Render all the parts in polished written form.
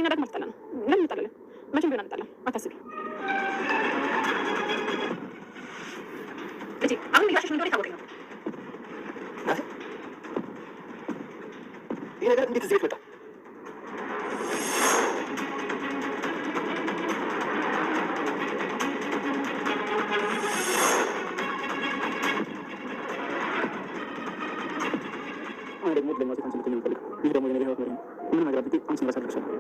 እኔና ዳግም አልተጣላንም። ለምን እንጣላለን? መቼም ቢሆን አንጣላም። አታስቢ ልጄ። አሁን እያሸሽ እንደሆነ የታወቀኝ ነው። ይህ ነገር እንዴት እዚህ ቤት መጣ? አሁን ደግሞ ለኛ ሴት አንቺን ልትሆኚ የምፈልገው ይህ ደግሞ የኔ ህይወት መሪ ነው። ምንም ነገር አድርጌ አንቺን ራስ አድርግሻለሁ።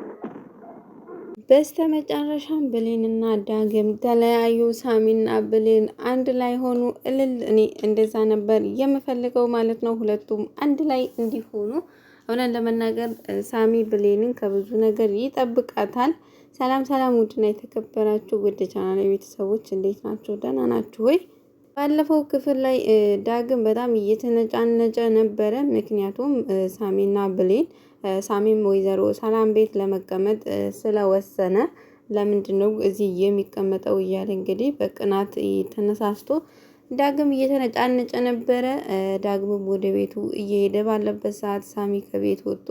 በስተመጨረሻም ብሌንና ዳግም ተለያዩ። ሳሚና ብሌን አንድ ላይ ሆኑ። እልል! እኔ እንደዛ ነበር የምፈልገው ማለት ነው፣ ሁለቱም አንድ ላይ እንዲሆኑ። እውነት ለመናገር ሳሚ ብሌንን ከብዙ ነገር ይጠብቃታል። ሰላም ሰላም! ውድና የተከበራችሁ ውድ ቻናል ቤተሰቦች እንዴት ናችሁ? ደህና ናችሁ ወይ? ባለፈው ክፍል ላይ ዳግም በጣም እየተነጫነጨ ነበረ። ምክንያቱም ሳሚና ብሌን ሳሚም ወይዘሮ ሰላም ቤት ለመቀመጥ ስለወሰነ ለምንድን ነው እዚህ የሚቀመጠው እያለ እንግዲህ በቅናት ተነሳስቶ ዳግም እየተነጫነጨ ነበረ። ዳግምም ወደ ቤቱ እየሄደ ባለበት ሰዓት ሳሚ ከቤት ወጥቶ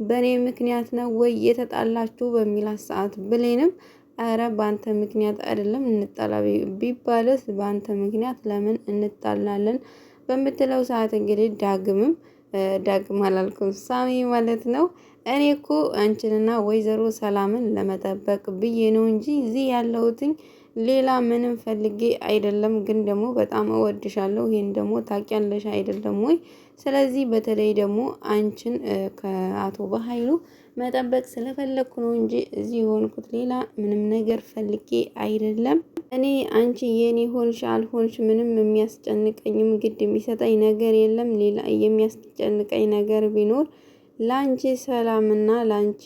በእኔ ምክንያት ነው ወይ የተጣላችሁ በሚላት ሰዓት ብሌንም ኧረ በአንተ ምክንያት አይደለም እንጣላ ቢባልስ በአንተ ምክንያት ለምን እንጣላለን በምትለው ሰዓት እንግዲህ ዳግምም ዳግም አላልኩም ሳሚ ማለት ነው። እኔ እኮ አንቺንና ወይዘሮ ሰላምን ለመጠበቅ ብዬ ነው እንጂ እዚህ ያለሁትኝ ሌላ ምንም ፈልጌ አይደለም። ግን ደግሞ በጣም እወድሻለሁ፣ ይሄን ደግሞ ታውቂያለሽ አይደለም ወይ? ስለዚህ በተለይ ደግሞ አንቺን ከአቶ በኃይሉ መጠበቅ ስለፈለግኩ ነው እንጂ እዚህ የሆንኩት ሌላ ምንም ነገር ፈልጌ አይደለም። እኔ አንቺ የኔ ሆንሽ አልሆንሽ ምንም የሚያስጨንቀኝም ግድ የሚሰጠኝ ነገር የለም። ሌላ የሚያስጨንቀኝ ነገር ቢኖር ለአንቺ ሰላምና ለአንቺ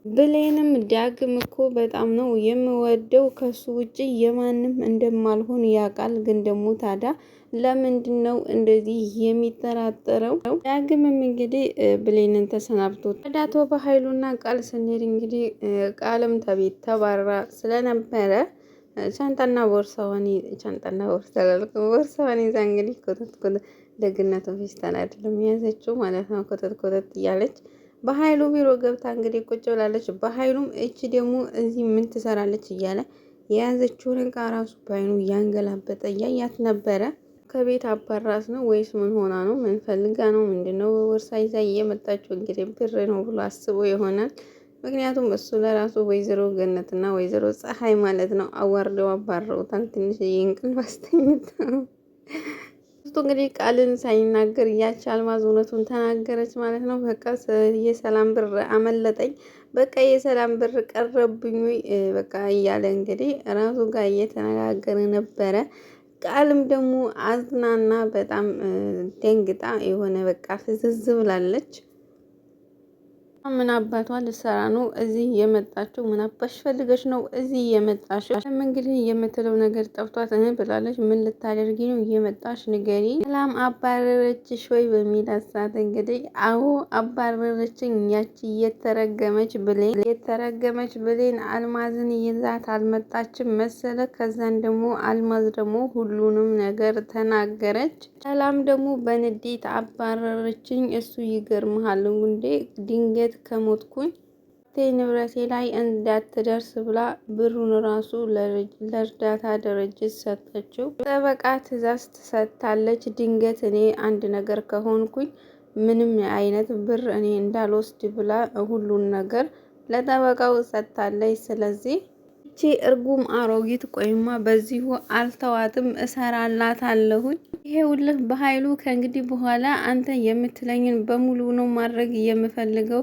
ብሌንም ዳግም እኮ በጣም ነው የምወደው ከሱ ውጭ የማንም እንደማልሆን ያውቃል። ግን ደግሞ ታዲያ ለምንድን ነው እንደዚህ የሚጠራጠረው? ዳግምም እንግዲህ ብሌንን ተሰናብቶ ወደ አቶ በኃይሉና ቃል ስንሄድ እንግዲህ ቃልም ተቤት ተባራ ስለነበረ ሻንጣና ቦርሳዋን ሻንጣና ቦርሳ አላልኩም፣ ቦርሳዋን ይዛ እንግዲህ ኮተት ኮተት ደግነቱ ፌስታል አይደለም የያዘችው ማለት ነው። ኮተት ኮተት እያለች በኃይሉ ቢሮ ገብታ እንግዲህ ቁጭ ብላለች። በኃይሉም እቺ ደግሞ እዚህ ምን ትሰራለች እያለ የያዘችውን እቃ ራሱ በአይኑ እያንገላበጠ እያያት ነበረ። ከቤት አባራት ነው ወይስ ምን ሆና ነው? ምን ፈልጋ ነው? ምንድን ነው በቦርሳ ይዛ እየመጣችው? እንግዲህ ብር ነው ብሎ አስቦ ይሆናል። ምክንያቱም እሱ ለራሱ ወይዘሮ ገነትና ወይዘሮ ፀሐይ ማለት ነው አዋርደው አባረውታል። ትንሽ እንቅልፍ አስተኝተው እሱ እንግዲህ ቃልን ሳይናገር ያች አልማዝ እውነቱን ተናገረች ማለት ነው። በቃ የሰላም ብር አመለጠኝ፣ በቃ የሰላም ብር ቀረብኝ በቃ እያለ እንግዲህ ራሱ ጋር እየተነጋገረ ነበረ። ቃልም ደግሞ አዝናና በጣም ደንግጣ የሆነ በቃ ፍዝዝ ብላለች። ምን አባቷ ልትሰራ ነው እዚህ የመጣችው? ምን አባሽ ፈልገሽ ነው እዚህ የመጣሽው? እንግዲህ የምትለው ነገር ጠፍቷት እህ ብላለች። ምን ልታደርጊ ነው የመጣሽ ንገሪ። ሰላም አባረረችሽ ወይ በሚላት ሰዓት እንግዲህ አዎ አባረረችኝ፣ ያቺ የተረገመች ብሌን የተረገመች ብሌን አልማዝን ይዛት አልመጣችም መሰለ። ከዛን ደግሞ አልማዝ ደግሞ ሁሉንም ነገር ተናገረች። ሰላም ደግሞ በንዴት አባረረችኝ። እሱ ይገርምሃል እንዴ ድንገት ከሞትኩኝ ንብረቴ ላይ እንዳትደርስ ብላ ብሩን ራሱ ለእርዳታ ድርጅት ሰጠችው። ጠበቃ ትዕዛዝ ትሰጥታለች። ድንገት እኔ አንድ ነገር ከሆንኩኝ ምንም አይነት ብር እኔ እንዳልወስድ ብላ ሁሉን ነገር ለጠበቃው ሰጥታለች። ስለዚህ ይቺ እርጉም አሮጊት ቆይማ በዚሁ አልተዋትም፣ እሰራላታለሁኝ። ይሄውልህ በኃይሉ ከእንግዲህ በኋላ አንተ የምትለኝን በሙሉ ነው ማድረግ የምፈልገው።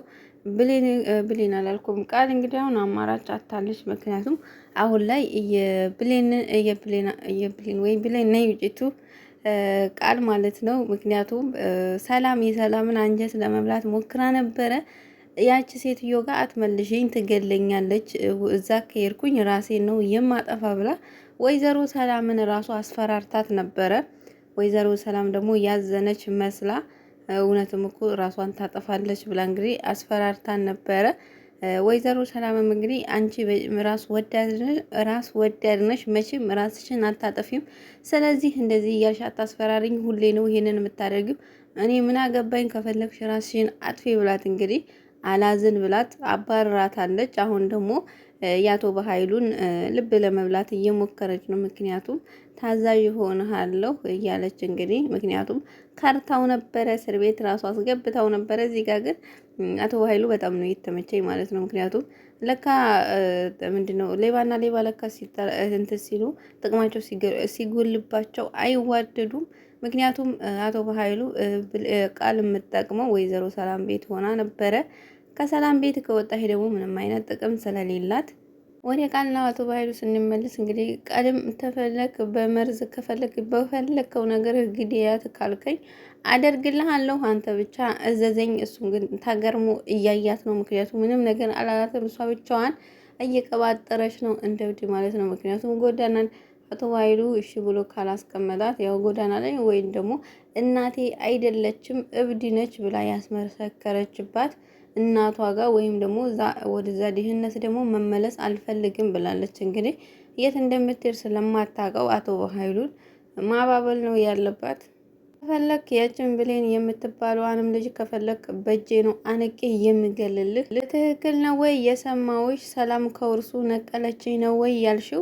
ብሌን አላልኩም ቃል እንግዲህ አሁን አማራጭ አታለች። ምክንያቱም አሁን ላይ የብሌን የብሌን ወይ ብሌን ነይ ውጭቱ ቃል ማለት ነው። ምክንያቱም ሰላም የሰላምን አንጀት ለመብላት ሞክራ ነበረ። ያቺ ሴትዮ ጋር አትመልሽኝ፣ ትገለኛለች፣ እዛ ከሄድኩኝ ራሴን ነው የማጠፋ ብላ ወይዘሮ ሰላምን ራሱ አስፈራርታት ነበረ። ወይዘሮ ሰላም ደግሞ ያዘነች መስላ እውነትም እኮ ራሷን ታጠፋለች ብላ እንግዲህ አስፈራርታን ነበረ። ወይዘሮ ሰላምም እንግዲህ አንቺ ራስ ወዳድ ነሽ፣ መቼም ራስሽን አታጠፊም። ስለዚህ እንደዚህ እያልሽ አታስፈራሪኝ፣ ሁሌ ነው ይሄንን የምታደርጊው፣ እኔ ምን አገባኝ፣ ከፈለግሽ ራስሽን አጥፊ ብላት እንግዲህ አላዝን ብላት አባርራታለች። አሁን ደግሞ የአቶ በኃይሉን ልብ ለመብላት እየሞከረች ነው። ምክንያቱም ታዛዥ እሆንሃለሁ እያለች እንግዲህ ምክንያቱም ካርታው ነበረ እስር ቤት ራሱ አስገብታው ነበረ። እዚህ ጋር ግን አቶ በኃይሉ በጣም ነው የተመቸኝ ማለት ነው። ምክንያቱም ለካ ምንድነው ሌባና ሌባ ለካ እንትን ሲሉ ጥቅማቸው ሲጎልባቸው አይዋደዱም። ምክንያቱም አቶ በኃይሉ ቃል የምጠቅመው ወይዘሮ ሰላም ቤት ሆና ነበረ። ከሰላም ቤት ከወጣ ደግሞ ምንም አይነት ጥቅም ስለሌላት ወደ ቃልና አቶ በኃይሉ ስንመለስ እንግዲህ ቀድም ተፈለክ በመርዝ ከፈለክ በፈለከው ነገር ግድያት ካልከኝ አደርግልሃለሁ አንተ ብቻ እዘዘኝ። እሱም ግን ታገርሞ እያያት ነው። ምክንያቱም ምንም ነገር አላላትም። እሷ ብቻዋን እየቀባጠረች ነው እንደ እብድ ማለት ነው። ምክንያቱም ጎዳናን አቶ ኃይሉ እሺ ብሎ ካላስቀመጣት ያው ጎዳና ላይ ወይም ደግሞ እናቴ አይደለችም እብድ ነች ብላ ያስመሰከረችባት እናቷ ጋር ወይም ደግሞ ወደዛ ድህነት ደግሞ መመለስ አልፈልግም ብላለች። እንግዲህ የት እንደምትሄድ ስለማታውቀው አቶ ኃይሉን ማባበል ነው ያለባት። ከፈለክ ያችን ብሌን የምትባለዋንም ልጅ ከፈለክ በእጄ ነው አንቄ የምገልልህ። ትክክል ነው ወይ የሰማዎች? ሰላም ከውርሱ ነቀለችኝ ነው ወይ ያልሽው?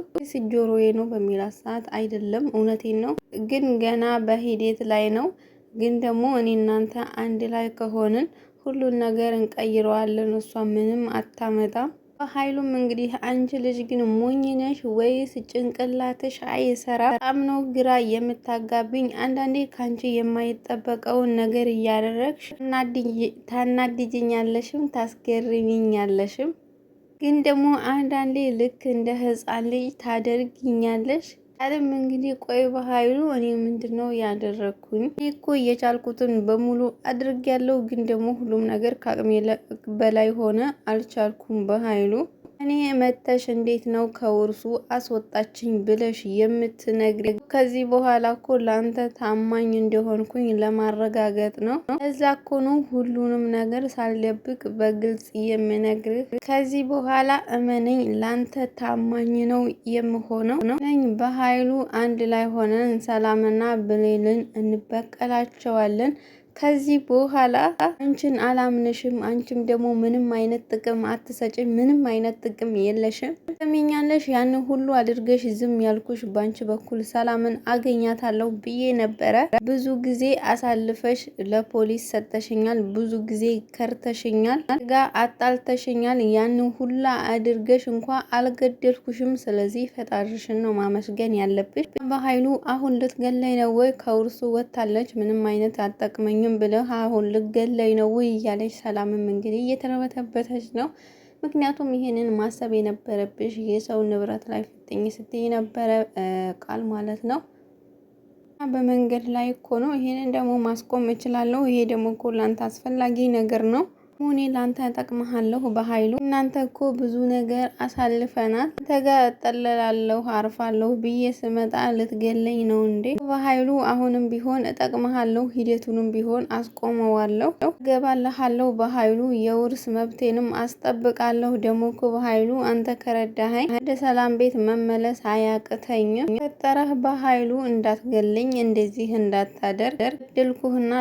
ጆሮዬ ነው በሚላት ሰዓት አይደለም፣ እውነቴን ነው፣ ግን ገና በሂደት ላይ ነው። ግን ደግሞ እኔ እናንተ አንድ ላይ ከሆንን ሁሉን ነገር እንቀይረዋለን። እሷ ምንም አታመጣም። ሀይሉም እንግዲህ አንቺ ልጅ ግን ሞኝ ነሽ ወይስ ጭንቅላትሽ አይሰራ? በጣም ነው ግራ የምታጋብኝ። አንዳንዴ ከአንቺ የማይጠበቀውን ነገር እያደረግሽ ታናድጅኛለሽም ታስገርሚኛለሽም። ግን ደግሞ አንዳንዴ ልክ እንደ ሕፃን ልጅ ታደርጊኛለሽ። አለም እንግዲህ ቆይ በኃይሉ እኔ ምንድን ነው ያደረግኩኝ? እኔ እኮ እየቻልኩትን በሙሉ አድርጌያለሁ፣ ግን ደግሞ ሁሉም ነገር ከአቅሜ በላይ ሆነ፣ አልቻልኩም በኃይሉ እኔ መተሽ እንዴት ነው ከውርሱ አስወጣችኝ ብለሽ የምትነግሪ? ከዚህ በኋላ እኮ ለአንተ ታማኝ እንደሆንኩኝ ለማረጋገጥ ነው። እዛ እኮ ነው ሁሉንም ነገር ሳልደብቅ በግልጽ የምነግርህ። ከዚህ በኋላ እመነኝ፣ ለአንተ ታማኝ ነው የምሆነው ነኝ። በኃይሉ አንድ ላይ ሆነን ሰላምና ብሌልን እንበቀላቸዋለን። ከዚህ በኋላ አንቺን አላምንሽም። አንቺም ደግሞ ምንም አይነት ጥቅም አትሰጭም፣ ምንም አይነት ጥቅም የለሽም። ትሰሚኛለሽ? ያንን ሁሉ አድርገሽ ዝም ያልኩሽ ባንቺ በኩል ሰላምን አገኛታለሁ ብዬ ነበረ። ብዙ ጊዜ አሳልፈሽ ለፖሊስ ሰጠሽኛል፣ ብዙ ጊዜ ከርተሽኛል፣ ጋ አጣልተሽኛል። ያንን ሁላ አድርገሽ እንኳ አልገደልኩሽም። ስለዚህ ፈጣሪሽን ነው ማመስገን ያለብሽ። በኃይሉ አሁን ልትገለኝ ነው ወይ? ከውርሱ ወጥታለች፣ ምንም አይነት አጠቅመኝም ብለህ አሁን ልገለኝ ነው ወይ እያለች ሰላምም እንግዲህ እየተረበተበተች ነው። ምክንያቱም ይሄንን ማሰብ የነበረብሽ የሰው ንብረት ላይ ፍጥኝ ስትይ ነበረ ቃል ማለት ነው። በመንገድ ላይ እኮ ነው። ይሄንን ደግሞ ማስቆም እችላለሁ። ይሄ ደግሞ እኮ ላንተ አስፈላጊ ነገር ነው። እኔ ላንተ እጠቅምሃለሁ በኃይሉ እናንተ እኮ ብዙ ነገር አሳልፈናል። አንተ ጋር እጠለላለሁ አርፋለሁ ብዬ ስመጣ ልትገለኝ ነው እንዴ? በኃይሉ አሁንም ቢሆን እጠቅምሃለሁ፣ ሂደቱንም ቢሆን አስቆመዋለሁ፣ እገባልሃለሁ። በኃይሉ የውርስ መብቴንም አስጠብቃለሁ። ደግሞ እኮ በኃይሉ አንተ ከረዳኸኝ ወደ ሰላም ቤት መመለስ አያቅተኝም። ፈጠረህ በኃይሉ እንዳትገለኝ፣ እንደዚህ እንዳታደርግ። ድልኩህና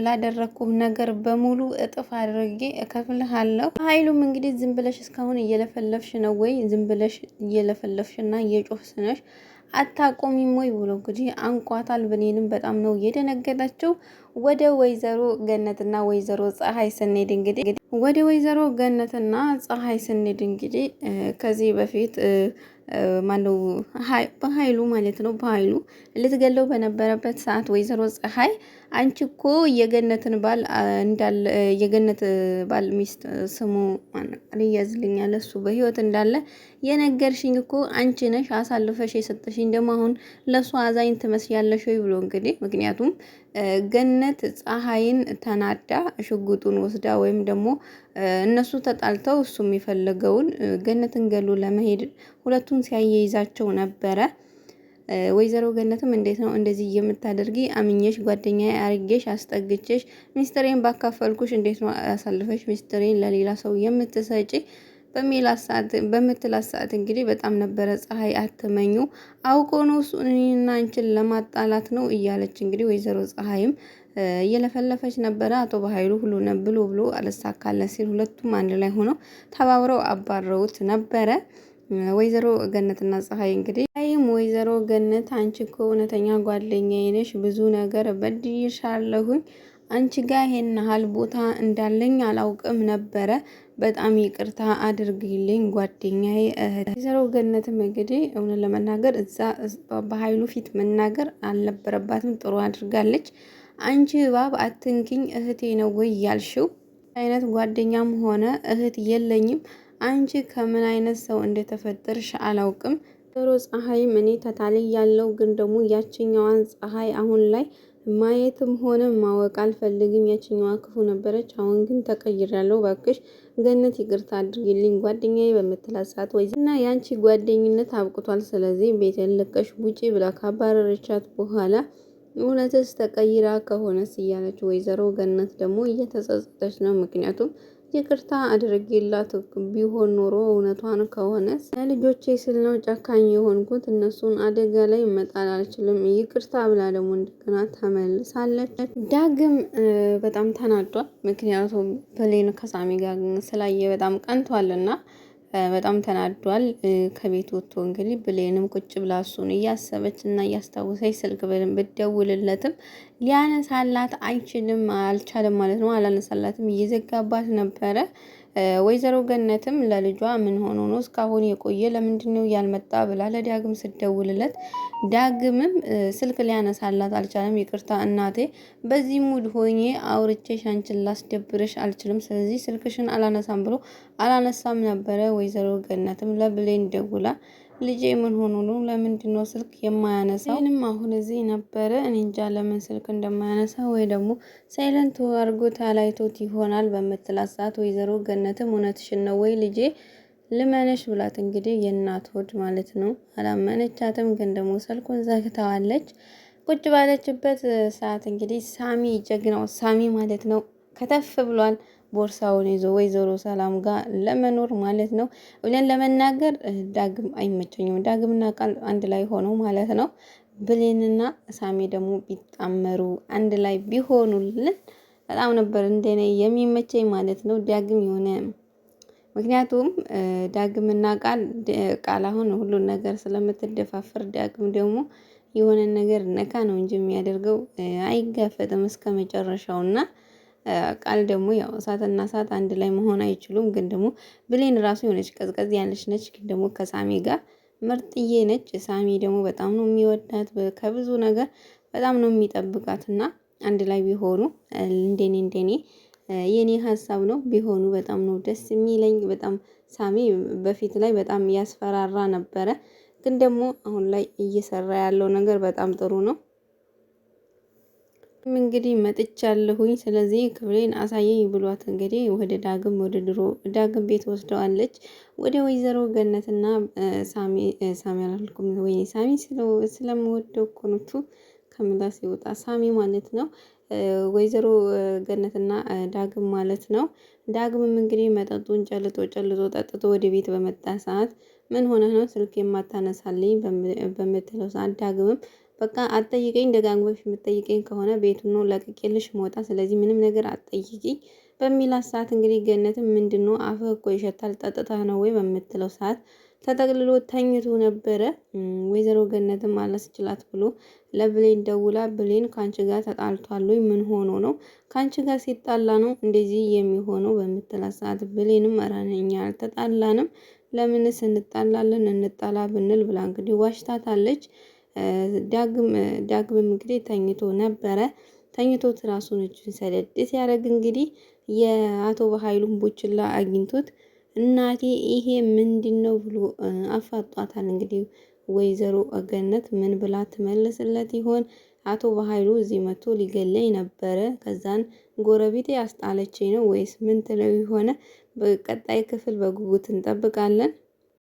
ላደረግኩህ ነገር በሙሉ እጥፍ አድርጌ እከፍልሃለሁ። ሀይሉም እንግዲህ ዝም ብለሽ እስካሁን እየለፈለፍሽ ነው ወይ? ዝም ብለሽ እየለፈለፍሽ እና እየጮህሽ ነሽ አታቆሚም ወይ ብሎ እንግዲህ አንቋታል። ብሌንም በጣም ነው የደነገጠችው። ወደ ወይዘሮ ገነትና ወይዘሮ ፀሐይ ስንሄድ እንግዲህ ወደ ወይዘሮ ገነትና ፀሐይ ስንሄድ እንግዲህ ከዚህ በፊት ማነው በኃይሉ ማለት ነው። በኃይሉ ልትገለው በነበረበት ሰዓት ወይዘሮ ፀሐይ አንቺ እኮ የገነትን ባል እንዳለ የገነት ባል ሚስት ስሙ ያዝልኛል እሱ በህይወት እንዳለ የነገርሽኝ እኮ አንቺ ነሽ፣ አሳልፈሽ የሰጠሽኝ ደግሞ አሁን ለእሱ አዛኝ ትመስያለሽ ወይ ብሎ እንግዲህ ምክንያቱም ገነት ፀሐይን ተናዳ ሽጉጡን ወስዳ ወይም ደግሞ እነሱ ተጣልተው እሱ የሚፈልገውን ገነትን ገሎ ለመሄድ ሁለቱን ሲያያይዛቸው ነበረ። ወይዘሮ ገነትም እንዴት ነው እንደዚህ የምታደርጊ? አምኜሽ ጓደኛዬ አርጌሽ አስጠግቼሽ ሚስጥሬን ባካፈልኩሽ እንዴት ነው አሳልፈሽ ሚስጥሬን ለሌላ ሰው የምትሰጪ? በምትላት ሰዓት እንግዲህ በጣም ነበረ ፀሐይ አትመኙ አውቆ ነው እሱ እኔና አንቺን ለማጣላት ነው እያለች እንግዲህ ወይዘሮ ፀሐይም እየለፈለፈች ነበረ። አቶ በኃይሉ ሁሉ ብሎ ብሎ አልሳካለት ሲል ሁለቱም አንድ ላይ ሆነው ተባብረው አባረውት ነበረ። ወይዘሮ ገነትና ፀሐይ እንግዲህ ይም ወይዘሮ ገነት አንቺ እኮ እውነተኛ ጓደኛዬ ነሽ፣ ብዙ ነገር በድዬሻለሁኝ አንቺ ጋር ይሄን ያህል ቦታ እንዳለኝ አላውቅም ነበረ። በጣም ይቅርታ አድርግልኝ ጓደኛዬ እህት። ወይዘሮ ገነትም እንግዲህ እውነት ለመናገር እዛ በኃይሉ ፊት መናገር አልነበረባትም። ጥሩ አድርጋለች። አንቺ እባብ አትንኪኝ እህቴ ነው ወይ ያልሽው? አይነት ጓደኛም ሆነ እህት የለኝም። አንቺ ከምን አይነት ሰው እንደተፈጠርሽ አላውቅም። ወይዘሮ ፀሐይም እኔ ተታላይ ያለው ግን ደግሞ ያችኛዋን ፀሐይ አሁን ላይ ማየትም ሆነ ማወቅ አልፈልግም። ያችኛዋ ክፉ ነበረች፣ አሁን ግን ተቀይሬያለሁ። እባክሽ ገነት ይቅርታ አድርጊልኝ ጓደኛዬ በምትላት ሰዓት ወይ እና ያንቺ ጓደኝነት አብቅቷል፣ ስለዚህ ቤቴን ለቀሽ ውጪ ብላ ካባረረቻት በኋላ እውነትስ ተቀይራ ከሆነስ እያለች ወይዘሮ ገነት ደግሞ እየተጸጸተች ነው። ምክንያቱም ይቅርታ አድርጌላት ቢሆን ኖሮ እውነቷን ከሆነ ለልጆቼ ስል ነው ጨካኝ የሆንኩት፣ እነሱን አደጋ ላይ መጣል አልችልም፣ ይቅርታ ብላ ደግሞ እንደገና ተመልሳለች። ዳግም በጣም ተናዷል። ምክንያቱም ብሌን ከሳሚ ጋር ስላየ በጣም ቀንቷልና በጣም ተናዷል። ከቤት ወጥቶ እንግዲህ ብሌንም ቁጭ ብላ እሱን እያሰበች እና እያስታወሰች ስልክ ብትደውልለትም ሊያነሳላት አይችልም አልቻለም ማለት ነው። አላነሳላትም፣ እየዘጋባት ነበረ። ወይዘሮ ገነትም ለልጇ ምን ሆኖ ነው እስካሁን የቆየ ለምንድን ነው ያልመጣ ብላ ለዳግም ስደውልለት ዳግምም ስልክ ሊያነሳላት አልቻለም። ይቅርታ እናቴ፣ በዚህ mood ሆኜ አውርቼሽ አንቺን ላስደብርሽ አልችልም፣ ስለዚህ ስልክሽን አላነሳም ብሎ አላነሳም ነበረ። ወይዘሮ ገነትም ለብሌን ደውላ ልጄ ምን ሆኖ ነው? ለምንድን ነው ስልክ የማያነሳው? ይህንም አሁን እዚህ ነበረ። እኔ እንጃ ለምን ስልክ እንደማያነሳ ወይ ደግሞ silent አድርጎት አላይቶት ይሆናል በምትላት ሰዓት ወይዘሮ ገነትም እውነትሽን ነው ወይ ልጄ ልመነሽ ብላት እንግዲህ የእናት ሆድ ማለት ነው አላመነቻትም። ግን ደግሞ ስልኩን ዘግተዋለች። ቁጭ ባለችበት ሰዓት እንግዲህ ሳሚ ጀግናው ሳሚ ማለት ነው ከተፍ ብሏል። ቦርሳውን ይዞ ወይዘሮ ሰላም ጋር ለመኖር ማለት ነው። እውነት ለመናገር ዳግም አይመቸኝም። ዳግምና ቃል አንድ ላይ ሆነው ማለት ነው። ብሌንና ሳሚ ደግሞ ቢጣመሩ አንድ ላይ ቢሆኑልን በጣም ነበር እንደኔ የሚመቸኝ ማለት ነው። ዳግም የሆነ ምክንያቱም ዳግምና ቃል ቃል አሁን ሁሉን ነገር ስለምትደፋፈር ዳግም ደግሞ የሆነ ነገር ነካ ነው እንጂ የሚያደርገው አይጋፈጥም እስከ መጨረሻውና ቃል ደግሞ ያው እሳትና እሳት አንድ ላይ መሆን አይችሉም። ግን ደግሞ ብሌን ራሱ የሆነች ቀዝቀዝ ያለች ነች። ግን ደግሞ ከሳሚ ጋር ምርጥዬ ነች። ሳሚ ደግሞ በጣም ነው የሚወዳት፣ ከብዙ ነገር በጣም ነው የሚጠብቃት እና አንድ ላይ ቢሆኑ እንደኔ እንደኔ የኔ ሀሳብ ነው ቢሆኑ በጣም ነው ደስ የሚለኝ። በጣም ሳሚ በፊት ላይ በጣም ያስፈራራ ነበረ፣ ግን ደግሞ አሁን ላይ እየሰራ ያለው ነገር በጣም ጥሩ ነው። እንግዲህ መጥቻለሁኝ ስለዚህ ክፍሌን አሳየኝ ብሏት እንግዲህ ወደ ዳግም ወደ ድሮ ዳግም ቤት ወስደዋለች። ወደ ወይዘሮ ገነትና ሳሚ ሳሚ አላልኩም ወይ ሳሚ ስለምወደው እኮ ነው ከምላስ ይወጣ ሳሚ ማለት ነው። ወይዘሮ ገነትና ዳግም ማለት ነው። ዳግምም እንግዲህ መጠጡን ጨልጦ ጨልጦ ጠጥቶ ወደ ቤት በመጣ ሰዓት ምን ሆነ ነው ስልክ የማታነሳልኝ በምትለው ሰዓት ዳግምም በቃ አትጠይቀኝ፣ ደጋግመሽ የምትጠይቀኝ ከሆነ ቤቱን ነው ለቅቄልሽ መውጣ፣ ስለዚህ ምንም ነገር አትጠይቂኝ በሚላት ሰዓት እንግዲህ ገነትም ምንድን ነው አፍህ እኮ ይሸታል ጠጥተህ ነው ወይ በምትለው ሰዓት ተጠቅልሎ ተኝቶ ነበረ። ወይዘሮ ገነትም አላስችላት ብሎ ለብሌን ደውላ ብሌን ከአንቺ ጋር ተጣልቷል ወይ ምን ሆኖ ነው ከአንቺ ጋር ሲጣላ ነው እንደዚህ የሚሆነው በምትላት ሰዓት ብሌንም ኧረ እኛ አልተጣላንም ለምንስ እንጣላለን እንጣላ ብንል ብላ እንግዲህ ዋሽታታለች። ዳግምም እንግዲህ ተኝቶ ነበረ። ተኝቶ ትራሱን እጁን ሰደድ ሲያደርግ እንግዲህ የአቶ በኃይሉን ቡችላ አግኝቶት እናቴ ይሄ ምንድን ነው ብሎ አፋጧታል። እንግዲህ ወይዘሮ ገነት ምን ብላ ትመልስለት ይሆን? አቶ በኃይሉ እዚህ መጥቶ ሊገለኝ ነበረ፣ ከዛን ጎረቤቴ ያስጣለችኝ ነው ወይስ ምን ትለው ይሆነ? በቀጣይ ክፍል በጉጉት እንጠብቃለን።